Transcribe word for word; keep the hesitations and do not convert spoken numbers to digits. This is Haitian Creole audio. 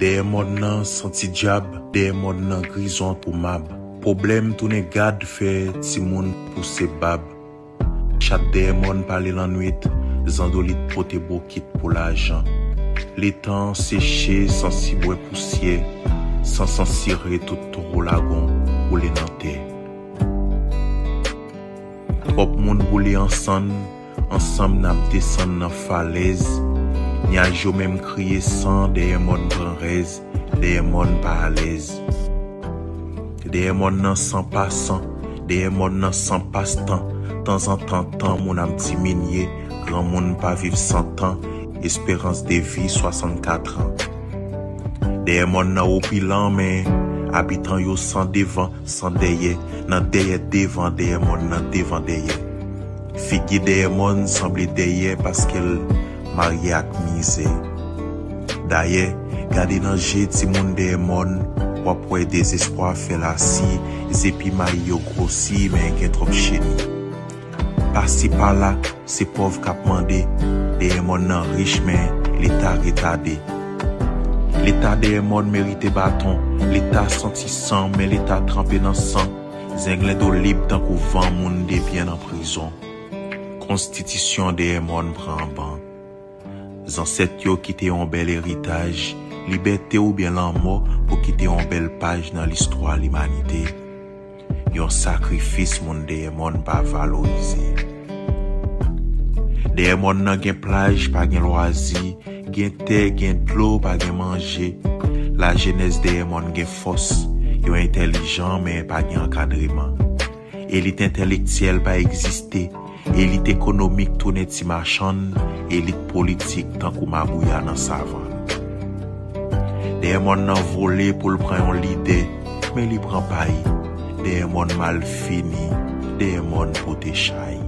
Dèyè mòn nan santi dyab, dèyè mòn nan grizon pou mab. Pwoblèm tounen gad fè timoun pouse bab. Chat dèyè mòn pale lannwit, zandolit pote bokit pou lajan. Letan seche, sansi bwè pousyè, san sansire tout toro lagon koule nan tè. Twòp moun boule an sann, ansanm n ap desann nan falèz. Nyaj yo menm kriye san, dèyè mòn pran rèz, dèyè mòn pa alèz. Dèyè mòn nan san pasan, dèyè mòn nan san pastan. Tanzantan, tan moun ap diminye, granmoun pa viv san tan, esperans de vi swasannkat an. Dèyè mòn nan opilan, men abitan yo san devan, san dèyè, nan dèyè devan, dèyè mòn nan devan dèyè. Figi dèyè mòn sanble dèyè paske l marye ak mizè. Dayè, gade nan je timoun dèyè mòn, w ap wè dezespwa fè lasi, zepi mayi yo gwosi, men gen twòp cheni. Pasi pala, se pòv k ap mande, dèyè mòn nan rich, men Leta retade. Leta dèyè mòn merite baton, Leta santi san, men Leta tranpe nan san. Zenglendo lib tankou van moun debyen nan prizon. Konstitisyon dèyè mòn pran ban. Zansèt yo kite yon bèl eritaj, libète oubyen lanmò pou kite yon bèl paj nan listwa limanite. Yon sakrifis moun dèyè mòn pa valorize. Dèyè mòn nan gen plaj, pa gen lwazi, gen tè, gen dlo, pa gen manje. Lajenès dèyè mòn gen fòs, yo entèlijan, men pa gen ankadreman. Elit entèlektyèl pa egziste, elit ekonomik tounen ti machann, elit politik tankou magouya nan savann. Dèyè mòn nan vole pou l pran yon lidè, men li pran pay. Dèyè mòn mal fini, dèyè mòn pote chay.